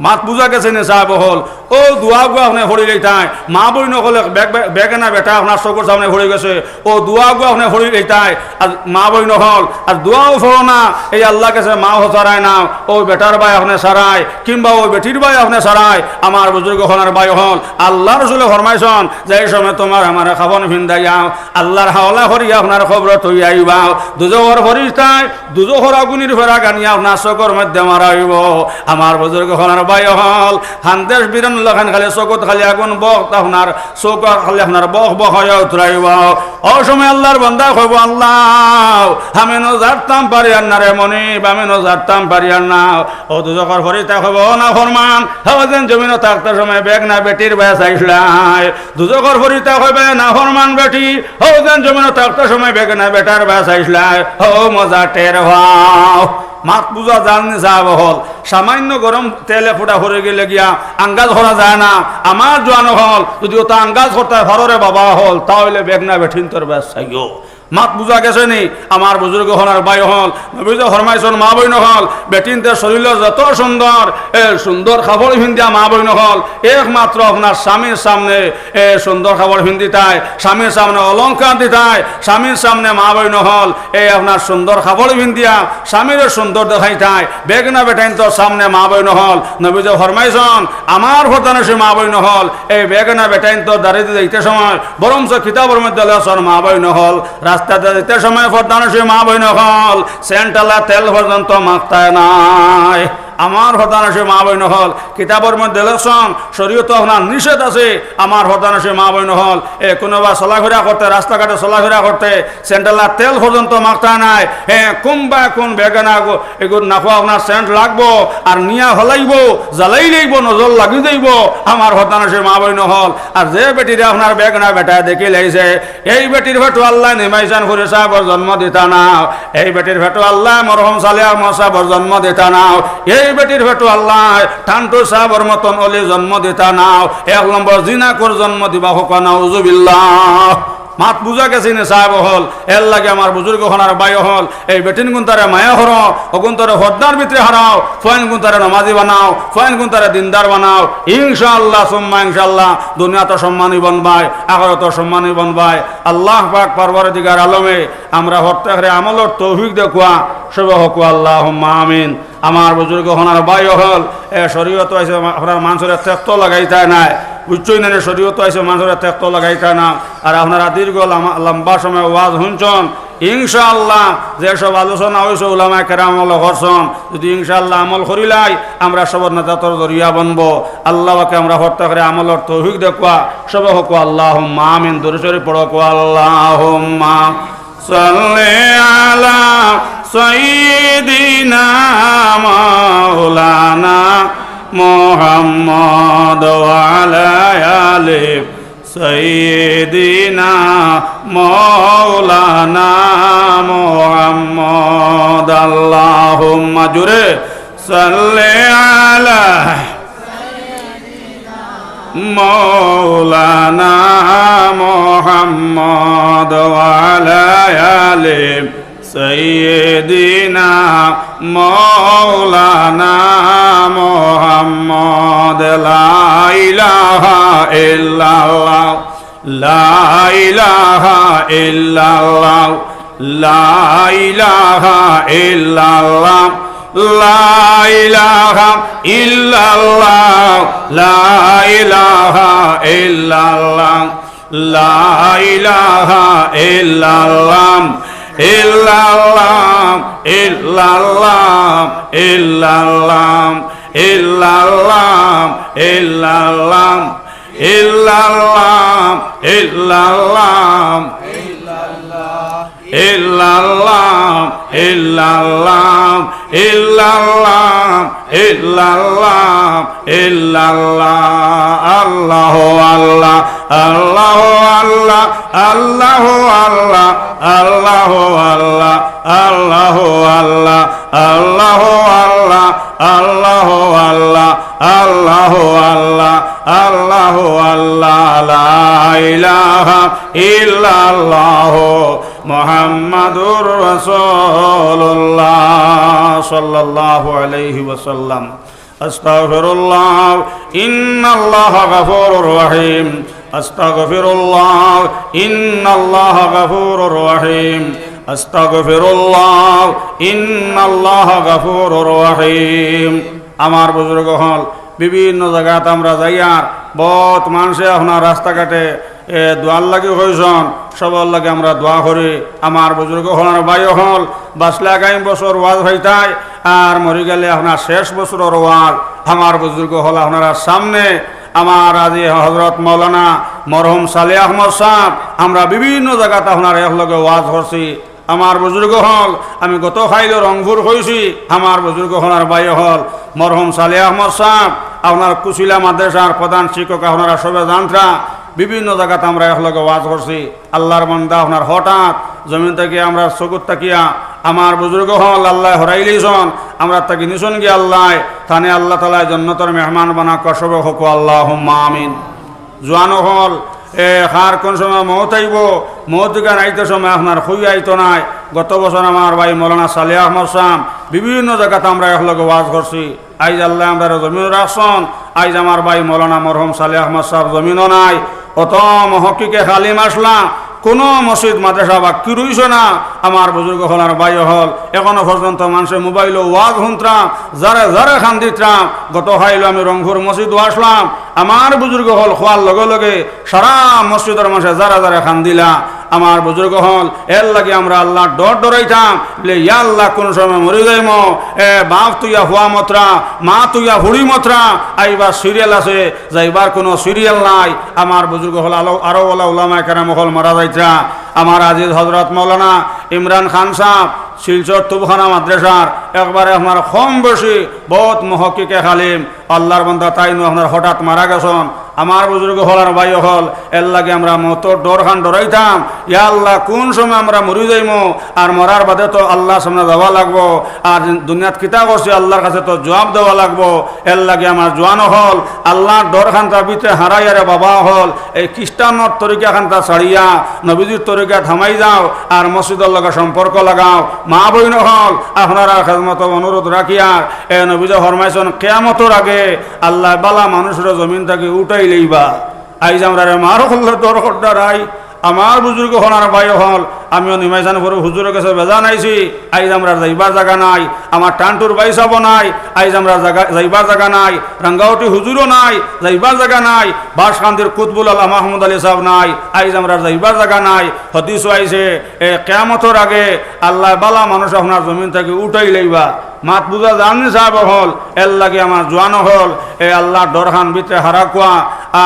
মাত বুজা গেছে নি সাব অকল? অউ দোয়াগু আপনে পড়িলাইতায়, মা বইন অকলে, বেগ-, বেগ-, বেগনা বেটা আপনার চউখর সামনে পড়ি গেছে, অউ দোয়াগু আপনে পড়িলাইতায়, আর মা বইন অকল, আর দোয়াও পড়ো না, এই আল্লার গেছে মাফ চাইরায় না, অউ বেটার বায় আপনে চাইরায়, কিংবা অউ বেটির বায় আপনে চাইরায়, আমার বুজুর্গ অকল আর ভাই অকল, আল্লার রসুলে ফরমাইছইন, যেই সময় তুমার আমারে কাফন ফিন্দাইয়া আল্লার হাওলা করিয়া আপনার কবরো থইয়া আইবায়, দুজখর ফিরিস্তায় দুজখর আগুনর ফেরাক আনিয়া আপনার চউখর মধ্যে মারা অইবো। আমার বুজুর্গ অকল আর ভাই অকল, হান্দেশ বিরান লাখান খালি চউখত খালি আগুন বখতা আপনার চউখ খালি আপনার বখ বখ অইয়া উতরাইবো। অউ সময় আল্লার বান্দায় কইবো, আল্লাহ, আমি নু জারতাম পারিয়ার না রে মনিব, আমি নু জারতাম পারিয়ার না। অউ দুজখর ফিরিস্তায় কইবো, ও নাফরমান, হউ যেন জমিনো থাকতে সময় বেগনা বেটির বায় চাইছলায়। দুজখর ফিরিস্তায় কইবো, নাফরমান বেটি, হউ যেন জমিনো থাকতে সময় বেগনা বেটার বায় চাইছলায়। অউ মজা টের পাও। মাত বুজা যার নি সাব অকল? সামাইন্য গরম তেল এক ফুটা পড়ি গেলে গিয়া আন্দাজ করা যায় না। আমার জোয়ান অকল, যুদি অতা আন্দাজ করতায় পারো রে বাবা অকল, তা অইলে বেগনা বেটিন্তর বায় চাইও। মাত বুজা গেছে নি? আমার বুজুর্গ অকল আর ভাই অকল, নবীজি ফরমাইছইন, মা বইন অকল, বেটিন্তর শরীল যত সুন্দর, এ সুন্দর কাপড় ফিন্দিয়া মা বইন অকল, একমাত্র আপনার স্বামীর সামনে এ সুন্দর কাপড় ফিন্দিতায়, স্বামীর সামনে অলংকার দিতায়, স্বামীর সামনে মা বইন অকল, এ আপনার সুন্দর কাপড় ফিন্দিয়া স্বামীরে সুন্দর দেখাইতায়। বেগনা বেটাইন্তর সামনে মা বইন অকল, নবীজি ফরমাইছইন, আমার পর্দানশীন মা বইন অকল, এই বেগনা বেটাইন্তর দাড়িদি যাইতে সময়, বরঞ্চ কিতাবর মধ্যে লেখছইন মা বইন অকল, রাস্তাদি যাইতে সময় পর্দানশীন মা বইন অকল, সেন্টআলা তেল পর্যন্ত মাখতায় নায়। আমার পর্দানশীন মা বইন অকল, কিতাবর মধ্যে লেখছইন, শরীয়তো আপনার নিষেধ আছে। আমার পর্দানশীন মা বইন অকল, এ, কুনুবা চলাফিরা করতে, রাস্তাঘাটো চলাফিরা করতে, সেন্টআলা তেল পর্যন্ত মাখতায় নায়। হে, কুনবা কুন বেগনা গু-, এগুর নাকো আপনার সেন্ট লাগবো, আর নিয়া ফালাইবো, জ্বালাইলাইবো, নজর লাগি যাইবো। আমার পর্দানশীন মা বইন অকল, আর যে বেটিরে আপনার বেগনা বেটায় দেখিলাইছে, এই বেটির পেটো আল্লায় নিমাইজান ফুরি সাবর জন্ম দিতা নাও। এই বেটির পেটো আল্লায় মরহুম সালেহ আহমদ সাবর জন্ম দিতা নাও। এই বেটির পেটো আল্লায় টান্টু সাবর মতন অলি জন্ম দিতা নাও। এক নম্বর জিনাখোর জন্ম দিবা, কউক্কা নাউজুবিল্লাহ। মাত বুজা গেছে নি সাব অকল? এরলাগি আমার বুজুর্গ অকল আর ভাই অকল, এই বেটিন গুনতারে মায়া করো, অগুনতারে পর্দার ভিতরে হারাও, ফুয়াইন গুনতারে নমাজি বানাও, ফুয়াইন গুনতারে দিনদার বানাও। ইনশাআল্লাহ, সুম্মা ইনশাআল্লাহ, দুনিয়াত সম্মানী বনবায়, আখিরাত সম্মানী বনবায়। আল্লাহ পাক পরওয়ারদিগার আলমে আমরা প্রত্যেকরে আমলর তৌফিক দেউক্কা, সবে কউক্কা আল্লাহুম্মা আমিন। আমার বুজুর্গ অকল আর ভাই অকল, এ শরীয়তো আইছে, আপনারা মানষরে তেক্ত লাগাইতা নায়, বুঝছইন নি? শরীয়তো আইছে, মানষরে তেক্ত লাগাইতা না। আর আপনারা দীর্ঘ লামা-, লম্বা সময় ওয়াজ হুনছইন, ইনশাআল্লাহ যে সব আলোচনা অইছে উলামায়ে কেরাম অকলে করছইন, যুদি ইনশাআল্লাহ আমল করিলাই, আমরা সবর নাজাতর জরিয়া বনবো। আল্লাহ পাকে আমরা প্রত্যেকরে আমলর তৌফিক দেউক্কা, সবে কউক্কা আল্লাহুম্মা আমিন। দুরূদ শরীফ পড়ো, কউক্কা আল্লাহুম্মা صل على سيدنا مولانا محمد وعلى آل سيدنا مولانا محمد. اللهم, জোরে, صل على مولانا محمد وعلى آل سيدنا مولانا محمد. لا إله إلا الله، لا إله إلا الله، لا إله إلا الله، لا إله إلا الله، لا إله إلا الله. لا إله إلا الله، إلا الله، إلا الله، إلا الله، إلا الله، إلا الله، إلا الله، إلا الله، إلا الله، إلا الله، إلا الله، إلا الله، إلا الله. الله، الله، الله، الله، الله، الله، الله، الله، الله، الله، الله، الله، الله، الله، الله، الله، الله، الله، الله، لا إله إلا الله محمد رسول الله صلى الله عليه وسلم. أستغفر الله، إن الله غفور رحيم. أستغفر الله، إن الله غفور رحيم। أستغفر الله، إن الله غفور رحيم. আমার বুজুর্গ অকল, বিভিন্ন জাগাত আমরা যাইয়ার, বউত মানষে আপনার রাস্তাঘাটে এ, দোয়ার লাগি কইছন, সবর লাগি আমরা দোয়া করি। আমার বুজুর্গ অকল আর ভাই অকল, বাঁচলে আগামী বছর ওয়াজ অইতায়, আর মরি গেলে আপনার শেষ বছরর ওয়াজ। আমার বুজুর্গ অকল, আপনারার সামনে আমার আজি হজরত মাওলানা মরহুম সালেহ আহমদ সাব, আমরা বিভিন্ন জাগাত আপনার একলগে ওয়াজ করছি। আমার বুজুর্গ অকল, আমি গত কাইল রংপুর কইছি, আমার বুজুর্গ অকল আর ভাই অকল, মরহুম সালেহ আহমদ সাব, আপনার কুশিলা মাদ্রাসার প্রধান শিক্ষক, আপনারা সবে জানতরা, বিভিন্ন জাগাত আমরা একলগে ওয়াজ করছি। আল্লাহর বান্দা আপনার হঠাৎ জমিন থাকি আমরা চকুত থাকিয়া আমার বুজুর্গ অকল আল্লায় হরাইলিছন, আমরার থাকি নিছন গিয়া আল্লায়, তানে আল্লাহ তাআলায় জন্নতর মেহমান বানাউক্কা, সবে কউক্কা আল্লাহুম্মা আমিন। জোয়ান অকল, এ, কার কোন সময় মউত আইবো, মউত ইখান আইতে সময় আপনার কইয়া আইতো নায়। গত বছর আমার ভাই মাওলানা সালেহ আহমদ সাব বিভিন্ন জাগাত আমরা একলগে ওয়াজ করছি। আইজ আল্লায় আমরারে জমিনো রাখছন, আইজ আমার ভাই মাওলানা মরহুম সালেহ আহমদ সাব জমিনো নাই। অত মহক্কিকে কালিম আছলা, কুনু মসজিদ মাদ্রাসা বাক্কি রইছে না। আমার বুজুর্গ অকল আর ভাই অকল, এখনো পর্যন্ত মানষে মোবাইলো ওয়াজ হুনতরা, যারে যারে কান্দিতরা। গত কাইল আমি রংপুর মসজিদো আছলাম, আমার বুজুর্গ অকল কওয়ার লগে লগে সারা মসজিদর মানষে যারে যারে কান্দিলা। আমার বুজুর্গ অকল, এরলাগি আমরা আল্লাহর ডর ডরাইতাম, বলে, ইয়া আল্লাহ, কুন সময় মরি যাইমু, এ, বাপ থইয়া ফুয়া মতরা, মা থইয়া ফুড়ি মতরা, আইবার সিরিয়াল আছে, যাইবার কুনু সিরিয়াল নাই। আমার বুজুর্গ অকল, আলো-, আরো ওলা উলামায়ে কেরাম অকল মারা যাইতরা। আমার আজিজ হজরত মাওলানা ইমরান খান সাব, শিলচর তুবখানা মাদ্রাসার একবারে আপনার কম বেশি বউত মহক্কিকে কালিম, আল্লাহর বান্দা, তাইনও আপনার হঠাৎ মারা গেছন। আমার বুজুর্গ অকল আর ভাই অকল, এরলাগি আমরা মউতর ডর খান ডরাইতাম। ইয়া আল্লাহ, কুন সময় আমরা মরি যাইমু, আর মরার বাদে তো আল্লাহর সামনে যাওয়া লাগবো, আর দুনিয়াত কিতা করছি আল্লাহর কাছে তো জবাব দেওয়া লাগবো। এরলাগি আমার জোয়ান অকল, আল্লাহর ডর খানতা ভিতরে হারাইয়ারে বাবা অকল, এই খ্রিস্টানর তরিকা খানতা ছাড়িয়া নবীজির তরিকাত হামাই যাও, আর মসজিদর লগে সম্পর্ক লাগাও। মা বইন অকল, আপনারার খেদমতো অনুরোধ রাখিয়ার, এ নবীজি ফরমাইছন, কিয়ামতর আগে আল্লায় বালা মানুষরে জমিন থাকি উঠাইলাইবা। আইজ আমরারে মার করলে ডর করতারাই। আমার বুজুর্গ অকল আর ভাই অকল, আমিও নিমাইজান পরে হুজুরর গেছে বেজান আইছি। আইজ আমরার যাইবার জাগা নাই, আমার টান্টুর ভাইসাবও নাই। আইজ আমরার জাগা, যাইবার জাগা নাই, রাঙ্গাউটি হুজুরও নাই, যাইবার জাগা নাই। বাঁশকান্দির কুতবুল আলা মাহমুদ আলী সাব নাই, আইজ আমরার যাইবার জাগা নাই। হাদিসও আইছে, এ, কিয়ামতর আগে আল্লায় বালা মানুষ আপনার জমিন থাকি উঠাইলাইবা। মাত বুজা যারনি সাব অকল, এরলাগি আমার জোয়ান অকল, এ আল্লাহর ডর খান ভিতরে হারাউক্কা,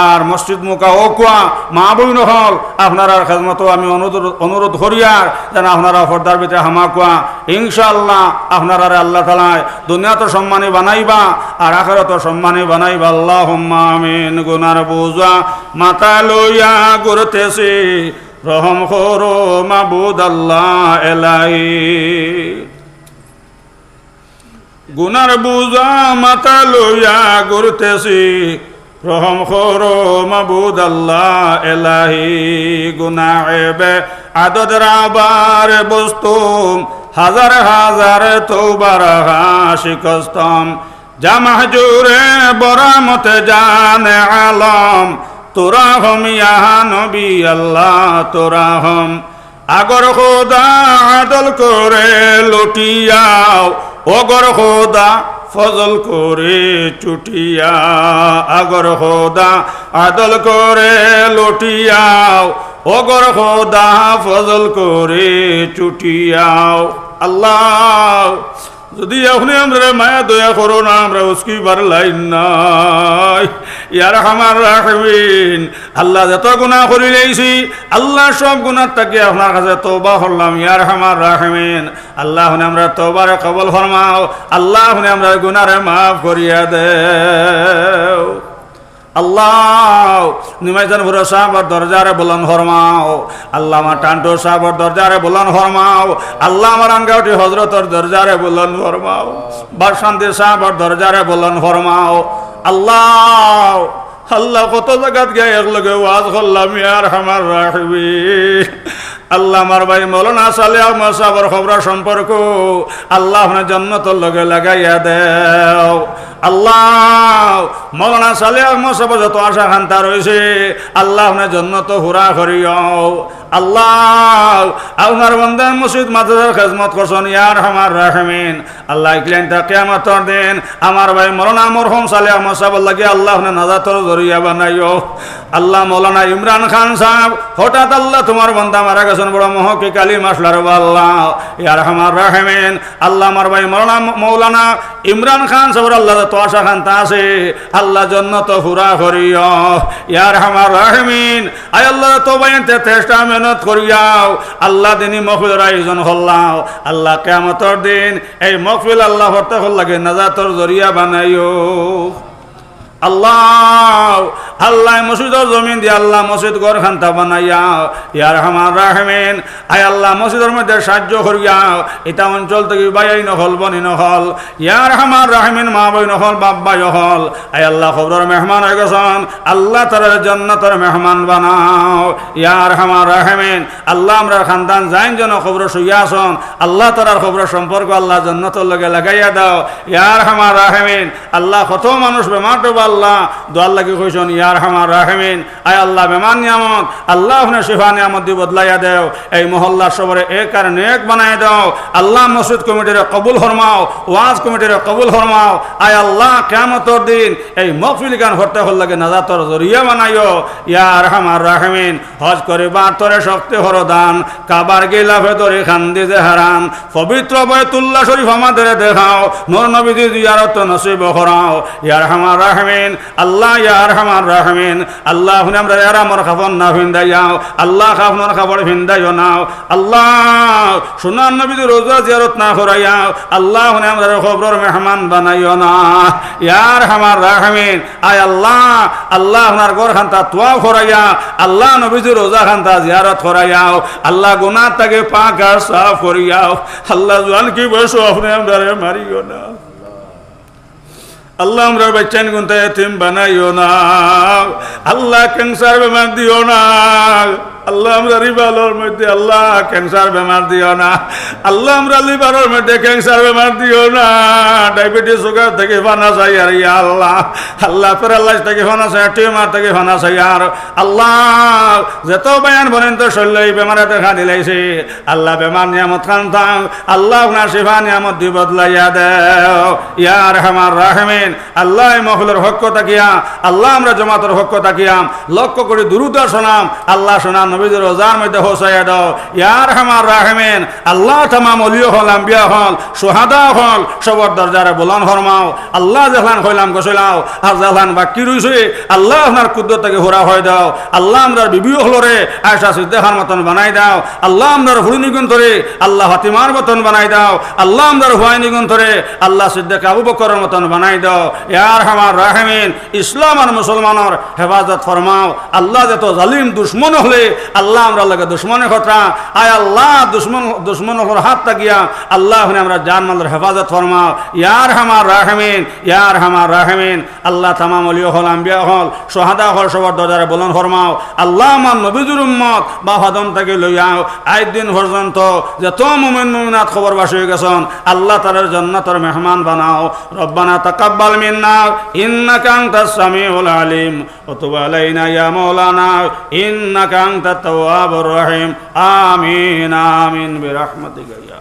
আর মসজিদমুখা অউক্কা, মা বইন অকল, আপনারার খেদমতো আমি অনুরোধ, অনুরোধ করিয়ার, যেন আপনারা পর্দার ভিতরে হামাউক্কা। ইনশাআল্লাহ, আপনারারে আল্লাহ তাআলায় দুনিয়াত সম্মানী বানাইবা, আর আখেরাত সম্মানী বানাইবা। আল্লাহুম্মা আমিন। গুনার বুজা মাথা লইয়া ঘুরতেছি, রহম করো মাবুদ আল্লাহ এলাহি। গুনার বুজা মাথা লইয়া ঘুরতেছি, রহম করো মাবুদ আল্লাহ এলাহি। গুনা এবে আদত রাবার বস্তুম, হাজার হাজার তৌবার হাসি কস্তম। যা মাহজুরে বরামত জানে আলম, তোরা হম ইয়া নবী আল্লাহ, তোরা হম। আগর খোদা আদল করে লুটিয়াও, ওগর খোদা ফজল করে চুটিয়া, আগর খোদা আদল করে লুটিয়াও, ওগর খোদা ফজল করে চুটিয়াও। আল্লাহ, যদি আপনে আমরারে মায়া দয়া করো না, আমরা উসকি পারলাই নাই। ইয়া আরহামার রাহিমিন, আল্লাহ, যত গুনাহ করিলাইছি, আল্লাহ, সব গুনাহ থাকি আপনার কাছে তওবা করলাম। ইয়া আরহামার রাহিমিন, আল্লাহ, আপনে আমরার তওবারে কবুল ফরমাও। আল্লাহ, আপনে আমরার গুনারে মাফ করিয়া দেও। আল্লাহ, নিমাইজানপুর সাহেবর দরজারে বুলন্দ ফরমাও। আল্লাহ, আমার টান্টু সাহেবর দরজারে বুলন্দ ফরমাও। আল্লাহ, আমার আঙ্গাউটি হজরতর দরজারে বুলন্দ ফরমাও। বাসন্তী সাহেবর দরজারে বুলন্দ ফরমাও। আল্লাহ, আল্লাহ, কত জাগাত গিয়া একলগে ওয়াজ করলাম, ইয়া আরহামার রাহিমিন। আল্লাহ, আমার ভাই মৌলানা সালেহ আহমদ সাহেবর কবর সম্পর্ক, আল্লাহ, আপনে জন্নতর লগে লাগাইয়া দেও। আল্লাহ, মৌলানা সালেহ আহমদ সাহেবর যত আশা আকাঙ্ক্ষা রইছে, আল্লাহ, আপনে জন্নতো পুরা করিও। আল্লাহ, আপনার বান্দায় মসজিদ মাদ্রাসার খেদমত করছইন, ইয়া আরহামার রাহিমিন। আল্লাহ, ইকলাইনতা কিয়ামতর দিন আমার ভাই মৌলানা মরহুম সালেহ আহমদ সাহেবর লাগি আল্লাহ, আপনে নাজাতর জরিয়া বানাইও। আল্লাহ, মৌলানা ইমরান খান সাহেব, হঠাৎ আল্লাহ, তুমার বান্দা মারা গেছইন, বড় মুহাক্কিক আলিম আছলা রে আল্লাহ, ইয়া আরহামার রাহিমিন। আল্লাহ, আমার ভাই মৌলানা, মৌলানা ইমরান খান সাহেবর আল্লাহ, যত আশা আকাঙ্ক্ষা আছে, আল্লাহ, জন্নতো পুরা করিও, ইয়া আরহামার রাহিমিন। আয় আল্লাহ, তো ভাই এনতে চেষ্টা মেহনত করিয়াও, আল্লাহ, দিনি মহফিলর আয়োজন করলাও। আল্লাহ, কিয়ামতর দিন এই মহফিল আল্লাহ, প্রত্যেকর লাগি নাজাতর জরিয়া বানাইও। আল্লাহ, আল্লাহ, মসজিদর জমিন দি আল্লাহ, মসজিদ ঘর খান্তা বানাইয়া, ইয়া আরহামার রাহিমিন। আয় আল্লাহ, মসজিদর মধ্যে সাহায্য করিয়া, ইতা অঞ্চল থাকি ভাইয়াইন অকল, বইনাইন অকল, ইয়া আরহামার রাহিমিন, মা বইন অকল, বাপ ভাই অকল, আয় আল্লাহ, কবরর মেহমান অই গেছইন, আল্লাহ, তারারে জন্নতর মেহমান বানাও, ইয়া আরহামার রাহিমিন। আল্লাহ, আমরার খান্দান যাইন যেন কবরো শুইয়া আছইন, আল্লাহ, তারার কবরর সম্পর্ক আল্লাহ, জন্নতর লগে লাগাইয়া দেও, ইয়া আরহামার রাহিমিন। আল্লাহ, কত মানুষ বেমার রে আল্লাহ, দোয়ার লাগি কইছইন, ইয়া আরহামার রাহিমিন। আয় আল্লাহ, বেমার নিয়ামত, আল্লাহ, আপনে শিফা নিয়ামত দি বদলাইয়া দেও। এই মহল্লার সবরে এক আর নেক বানাই দেও। আল্লাহ, মসজিদ কমিটিরে কবুল ফরমাও, ওয়াজ কমিটিরে কবুল ফরমাও। আয় আল্লাহ, কিয়ামতর দিন এই মহফিল খান প্রত্যেকর লাগি নাজাতর জরিয়া বানাইও, ইয়া আরহামার রাহিমিন। হজ করিবার তরে শক্তি করো দান, কাবার গিলাফে ধরি কান্দি যে হারান, পবিত্র বায়তুল্লাহ শরীফ আমাদের দেখাও, নূর নবীজি জিয়ারত নসিব করাও, ইয়া আরহামার রাহিমিন। আল্লাহ, ইয়া আরহামার রাহিমিন, আল্লাহ, আপনে আমরারে আরামর কাপড় না ফিন্দাইয়াও, আল্লাহ, কাফনর কাপড় ফিন্দাইও নাও, আল্লাহ, সোনার নবীজির রওজা জিয়ারত না করাইয়াও, আল্লাহ, আপনে আমরারে কবরর মেহমান বানাইও না, ইয়া আরহামার রাহিমিন। আয় আল্লাহ, আল্লাহ, আপনার ঘর খান্তা তোয়াফ করাইয়া, আল্লাহ, নবীজির রওজা খান্তা জিয়ারত করাইয়াও, আল্লাহ, গুনাহ থাকি পাক আর সাফ করিয়াও, আল্লাহ, জোয়ান কি বয়সো আপনে আমরারে মারিও না। আল্লাহ, আমরার বাইচ্চাইন গুনতা এতিম বানাইও না। আল্লাহ, ক্যান্সার বেমার দিও না। আল্লাহ, আমরার লিভারর মধ্যে, আল্লাহ, ক্যান্সার বেমার দিও না। আল্লাহ, আমরার লিভারর মধ্যে ক্যান্সার বেমার দিও না। ডায়াবেটিস, সুগার থাকি পানা চাইয়ার, ইয়া আল্লাহ। আল্লাহ, প্যারালাইজ থাকি পানা চাইয়ার, টিউমার থাকি পানা চাইয়ার। আল্লাহ, যত ভাইয়াইন বইনাইন তো শরীলো এই বেমারে দেখা দিলাইছে, আল্লাহ, বেমার নিয়ামত খান্তা, আল্লাহ, আপনার শিফা নিয়ামত দি বদলাইয়া দেও, ইয়া আরহামার রাহিমিন। আল্লাহ, এই মহফিলর পক্ষ থাকিয়া, আল্লাহ, আমরা জমাতর পক্ষ থাকিয়া লক্ষ কোটি দুরুদ আর সালাম, আল্লাহ, সোনার নবীজির রওজার মধ্যে পৌঁছাইয়া দেও, ইয়া আরহামার রাহিমিন। আল্লাহ, তামাম অলি অকল, আম্বিয়া অকল, শুহাদা অকল, সবর দরজারে বুলন্দ ফরমাও। আল্লাহ, যেখান কইলাম গছলাও, আর যেখান বাকি রইছে, আল্লাহ, আপনার কুদরত থাকি পুরা করি দেও। আল্লাহ, আমরার বিবি অকলরে আয়েশা সিদ্দিকার মতন বানাই দেও। আল্লাহ, আমরার ফুড়িনিগুন্তরে, আল্লাহ, ফাতিমার মতন বানাই দেও। আল্লাহ, আমরার ফুয়াইনিগুন্তরে, আল্লাহ, সিদ্দিক আবু বকরর মতন বানাই দেও। ইয়া আরহামার রাহিমিন, ইসলাম আর মুসলমানর হেফাজত ফরমাও। আল্লাহ, যত জালিম দুশমন অকলে, আল্লাহ, আমরার লগে দুশমনি কররা, আয় আল্লাহ, দুশমন, দুশমন অকলর হাত থাকিয়া, আল্লাহ, আপনে আমরার জান মালর হেফাজত ফরমাও। ইয়া আরহামার রাহিমিন, ইয়া আরহামার রাহিমিন। আল্লাহ, তামাম অলি অকল, আম্বিয়া অকল, শুহাদা অকল, সবর দরজারে বুলন্দ ফরমাও। আল্লাহ, আমার নবীজির উম্মত বাপ আদম থাকি লইয়া আইজ দিন পর্যন্ত যত মুমিন মুমিনাত কবরবাসী অই গেছইন, আল্লাহ, তারারে জন্নতর মেহমান বানাও। ربنا تقبل منا إنك أنت السميع العليم وتب علينا يا مولانا إنك أنت التواب الرحيم. آمين، آمين برحمتك يا